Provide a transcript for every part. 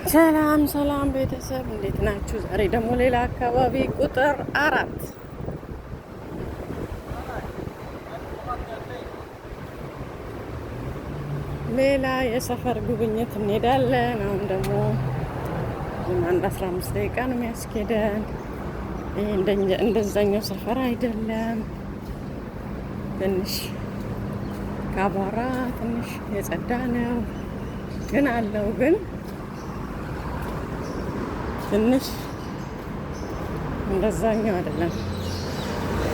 ሰላም ሰላም ቤተሰብ፣ እንዴት ናችሁ? ዛሬ ደግሞ ሌላ አካባቢ ቁጥር 4 ሌላ የሰፈር ጉብኝት እንሄዳለን። አሁን ደግሞ አንድ 15 ደቂቃ ነው የሚያስኬደን። ይህ እንደዛኛው ሰፈር አይደለም። ትንሽ ከአቧራ ትንሽ የጸዳ ነው፣ ግን አለው፣ ግን ትንሽ እንደዛኛው አይደለም።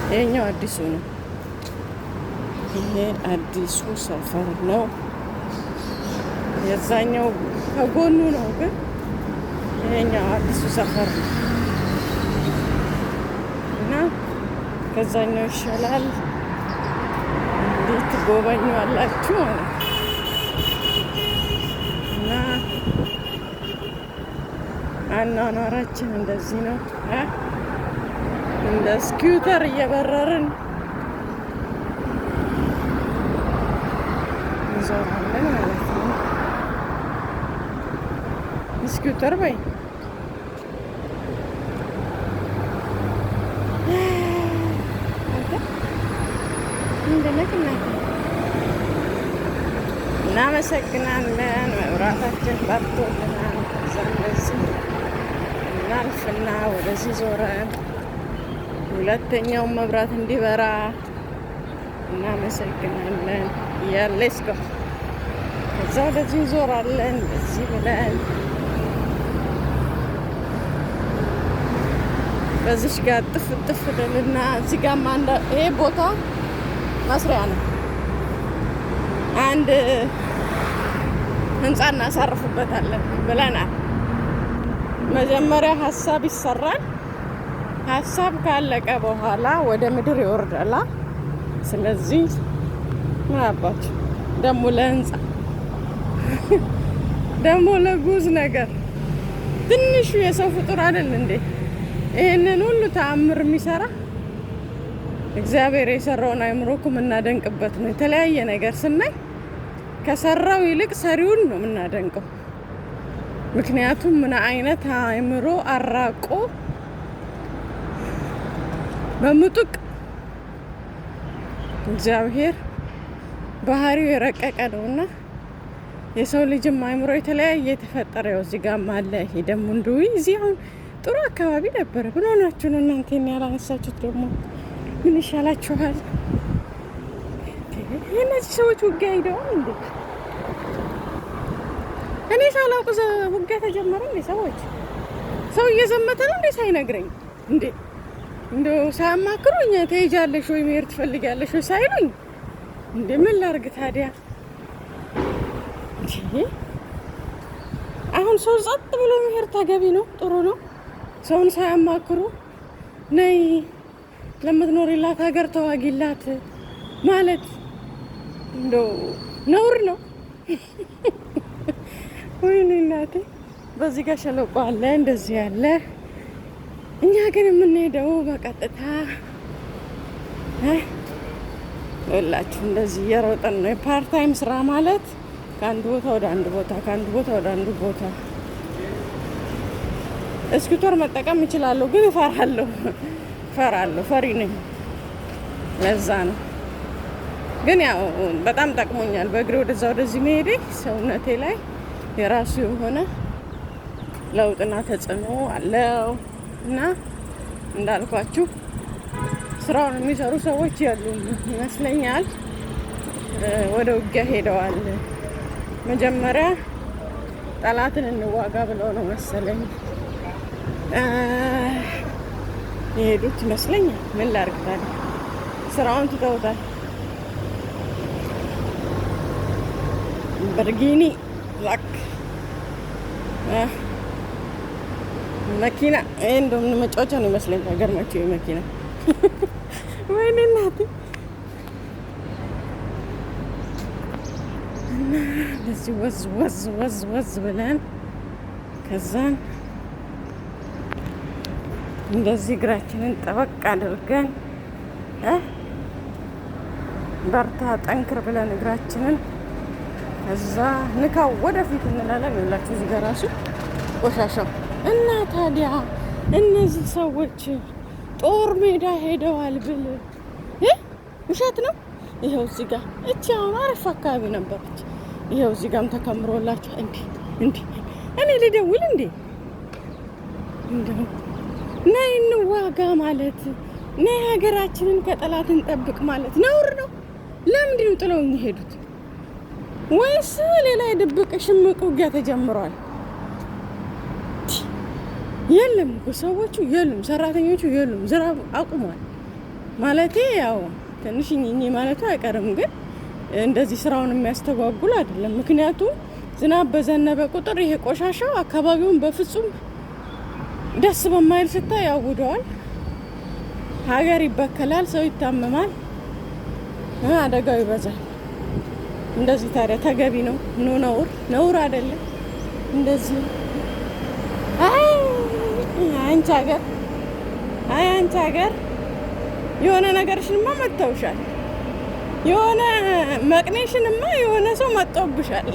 ይሄኛው አዲሱ ነው። ይሄ አዲሱ ሰፈር ነው። የዛኛው ከጎኑ ነው፣ ግን ይሄኛው አዲሱ ሰፈር ነው እና ከዛኛው ይሻላል። እንዴት ትጎበኙ አላችሁ ማለት ነው። እና አኗኗራችን እንደዚህ ነው። እንደ scooter እየበረርን እንዞራለን ማለት ነው። Scooter በይ። አንተ ምንድነው እናቴ? እናመሰግናለን። መብራታችን በርቶልናል። ከዛ እንደዚህ እናልፍና ወደዚህ ዞረን ሁለተኛውን መብራት እንዲበራ እናመሰግናለን። Let's go። ከዛ ወደዚህ እንዞራለን። እንደዚህ ብለን በዚሽ ጋር ጥፍ ጥፍ ልልና እዚህ ጋር አንድ ይሄ ቦታ መስሪያ ነው። አንድ ህንፃ እናሳርፍበታለን ብለናል። መጀመሪያ ሀሳብ ይሰራል። ሀሳብ ካለቀ በኋላ ወደ ምድር ይወርዳል። ስለዚህ ምን አባችሁ ደግሞ ለህንፃ፣ ደግሞ ለጉዝ ነገር ትንሹ የሰው ፍጡር አይደል እንዴ? ይህንን ሁሉ ተአምር የሚሰራ እግዚአብሔር የሰራውን አይምሮ እኮ የምናደንቅበት ነው። የተለያየ ነገር ስናይ ከሰራው ይልቅ ሰሪውን ነው የምናደንቀው። ምክንያቱም ምን አይነት አእምሮ አራቆ በምጡቅ እግዚአብሔር ባህሪው የረቀቀ ነውና የሰው ልጅም አእምሮ የተለያየ የተፈጠረ ያው እዚህ ጋርም አለ። ይሄ ደግሞ እንዲሁ እዚህ አሁን ጥሩ አካባቢ ነበረ። ምን ሆናችሁ ነው እናንተ ያላነሳችሁት? ደግሞ ምን ይሻላችኋል? እነዚህ ሰዎች ውጊያ ሂደዋል እንዴ? እኔ ሳላውቅ ውጊያ ተጀመረ እንዴ? ሰዎች ሰው እየዘመተ ነው እንዴ? ሳይነግረኝ እንዴ? እንደው ሳያማክሩኝ፣ ትሄጃለሽ ወይ፣ መሄድ ትፈልጊያለሽ ወይ ሳይሉኝ እንዴ? ምን ላርግ ታዲያ? አሁን ሰው ጸጥ ብሎ መሄድ ተገቢ ነው፣ ጥሩ ነው። ሰውን ሳያማክሩ ነይ ለምትኖሪላት ሀገር ተዋጊላት ማለት እንደው ነውር ነው። ወይኔ እናቴ! በዚህ ጋር ሸለቆ አለ፣ እንደዚህ ያለ። እኛ ግን የምንሄደው በቀጥታ ይኸውላችሁ እንደዚህ እየሮጥን ነው። የ part time ስራ ማለት ከአንድ ቦታ ወደ አንድ ቦታ፣ ከአንድ ቦታ ወደ አንድ ቦታ። Scooter መጠቀም እችላለሁ፣ ግን እፈራለሁ፣ እፈራለሁ፣ ፈሪ ነኝ። ለዛ ነው። ግን ያው በጣም ጠቅሞኛል። በእግሬ ወደዛ ወደዚህ መሄዴ ሰውነቴ ላይ የራሱ የሆነ ለውጥና ተጽዕኖ አለው። እና እንዳልኳችሁ ስራውን የሚሰሩ ሰዎች ያሉም ይመስለኛል። ወደ ውጊያ ሄደዋል። መጀመሪያ ጠላትን እንዋጋ ብለው ነው መሰለኝ የሄዱት ይመስለኛል። ምን ላድርግ ታዲያ፣ ስራውን ትተውታል። በርጊኒ ላክ መኪና፣ ይሄ እንደውም መጫወቻ ነው ይመስለኝ። ገርማችሁ መኪና፣ ወይኔ እናቴ! እና እንደዚህ ወዝ ወዝ ወዝ ወዝ ብለን ከዛን እንደዚህ እግራችንን ጠበቅ አድርገን፣ በርታ ጠንክር ብለን እግራችንን ከዛ ንካው ወደፊት እንላለን። ይኸውላችሁ እዚህ ጋር ራሱ ቆሻሻው። እና ታዲያ እነዚህ ሰዎች ጦር ሜዳ ሄደዋል ብል ውሸት ነው? ይኸው እዚህ ጋር እቺ አሁን አሪፍ አካባቢ ነበረች። ይኸው እዚህ ጋርም ተከምሮላቸው እንዲ እንዲ እኔ ልደውል እንዴ? እንደው ነይ እንዋጋ ማለት፣ ነይ ሀገራችንን ከጠላት እንጠብቅ ማለት ነውር ነው? ለምንድን ነው ጥለው የሚሄዱት? ወይስ ሌላ የድብቅ ሽምቅ ውጊያ ተጀምሯል? የለም እኮ ሰዎቹ የሉም፣ ሰራተኞቹ የሉም። ዝናብ አቁሟል። ማለቴ ያው ትንሽ እኝኝ ማለቱ አይቀርም፣ ግን እንደዚህ ስራውን የሚያስተጓጉል አይደለም። ምክንያቱም ዝናብ በዘነበ ቁጥር ይሄ ቆሻሻው አካባቢውን በፍጹም ደስ በማይል ሽታ ያውደዋል። ሀገር ይበከላል፣ ሰው ይታመማል፣ አደጋው ይበዛል። እንደዚህ ታዲያ ተገቢ ነው? No፣ ነውር ነውር አይደለም። እንደዚህ አይ አንቺ ሀገር፣ አይ አንቺ ሀገር፣ የሆነ ነገርሽንማ መጥተውሻል። የሆነ መቅኔሽንማ የሆነ ሰው መጥቶብሻል።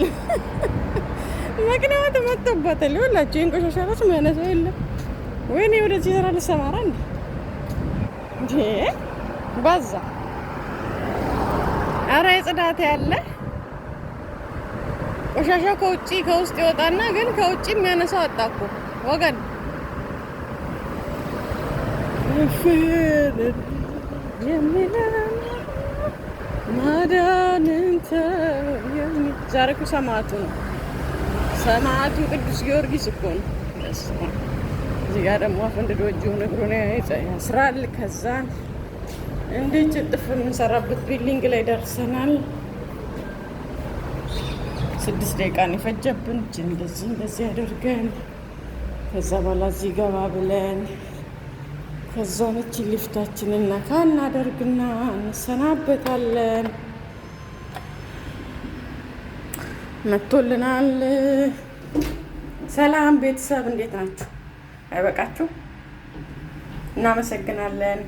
መቅኔዋ ተመጥቶባታል። ይኸውላችሁ ይሄን ቆሻሻ ራሱ የሚያነሳው የለም። ወይኔ ወደዚህ ስራ ልሰማራ እንዴ? እንዴ በዛ። አረ የጽዳት ያለ። ቆሻሻው ከውጭ ከውስጥ ይወጣና ግን ከውጭ የሚያነሳው አጣ እኮ ወገን። የሚለው ማዳንን ዛሬ እኮ ሰማዕቱ ነው። ሰማዕቱ ቅዱስ ጊዮርጊስ እኮ ነው። እዚህ ጋር ደግሞ አፈንድዶ እጁን እግሩን ያስራል። ከዛ እንዲህ ጥፍ የምንሰራበት building ላይ ደርሰናል። 6 ደቂቃ ነው የፈጀብን። እንደዚህ እንደዚህ አድርገን ከዛ በኋላ እዚህ ገባ ብለን ከዛ ነች ሊፍታችንን ነካ እናደርግና እንሰናበታለን። መጥቶልናል። ሰላም ቤተሰብ፣ እንዴት ናችሁ? አይበቃችሁ? እናመሰግናለን።